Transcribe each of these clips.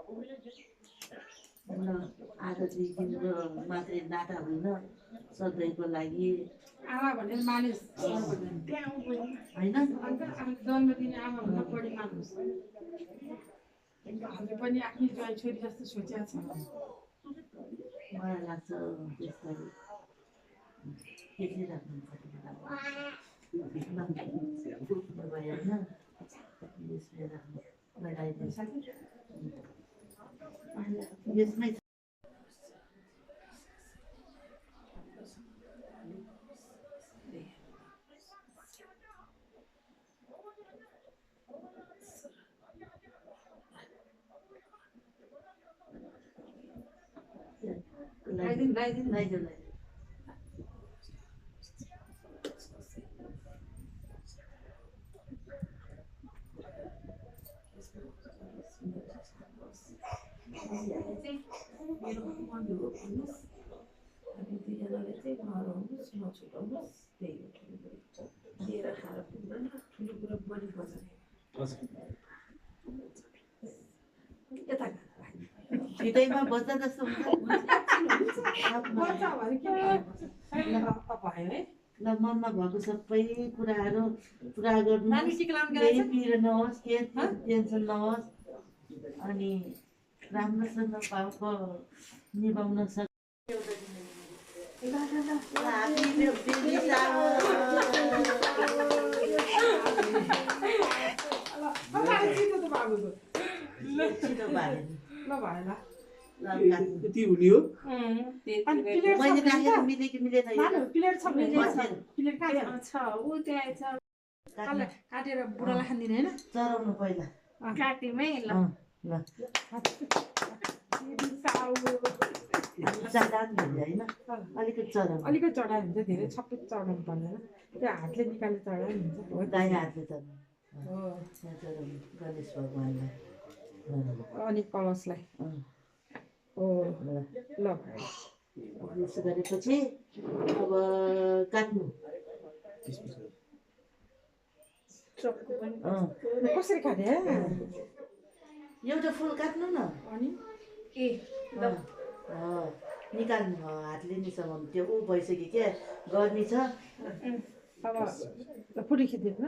आज 2 दिनको मात्रै नाटा होइन सधैँको लागि आमा भनेर मानिस होइन जन्म दिने आमा भन्दा बढी मानिस हामी पनि आफ्नै ज्वाइँ छोरी जस्तो सोचेको छ मलाई लाग्छ त्यसलाई खेलिराख्नु भयो होइन यसमै लगाइदिनु मेरो मम्मी हो भन्नुहोस् हामी दुईजनाले चाहिँ नहराउनुहोस् नछुटाउनुहोस् त्यही हो ठुलो कुरो लिएर खाएर पुग्दैन ठुलो कुरो बढी बजाउने यता छिटैमा बच्चा जस्तो हुन्छ भयो है ल मनमा भएको सबै कुराहरू पुरा गर्नु केही पिर नहोस् केही टेन्सन नहोस् अनि राम्रोसँग भावको निभाउन सक्छ यति हुने हो मैले राखेको मिले कि मिलेन काटेर बुढालाई खाँदिन होइन चराउनु पहिला काटीमै ल ल चाँदान भन्ने होइन अलिकति चराउनु अलिकति चढायो भने चाहिँ धेरै सबै चढाउनु पर्दैन त्यो हातले निकालेर चढायो भने हुन्छ दायाँ हातले चढाउनु चढाउनु गणेश भगवान्लाई अनि कलशलाई ओ ल यसो गरेपछि अब काट्नु कसरी खाने एउटा फुल काट्नु न अनि ए ल निकाल्नु हातले निसाउनु त्यो ऊ भइसक्यो क्या गर्मी छ अब पुरी खिचिदिनु न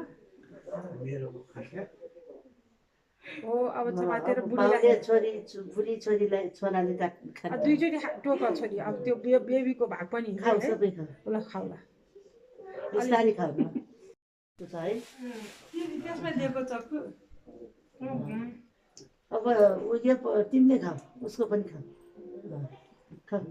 हो अब चपातेर बाउले छोरी बुढी छोरीलाई छोराले खानु दुईचोटि टोक छोरी अब त्यो बेबीको भाग पनि खाऊ सबै खाऊ ल खाऊ ल बिस्तारै खाऊ न छ है त्यसमा दिएको चक्कु अब ऊ यो तिमीले खाऊ उसको पनि खाऊ खाऊ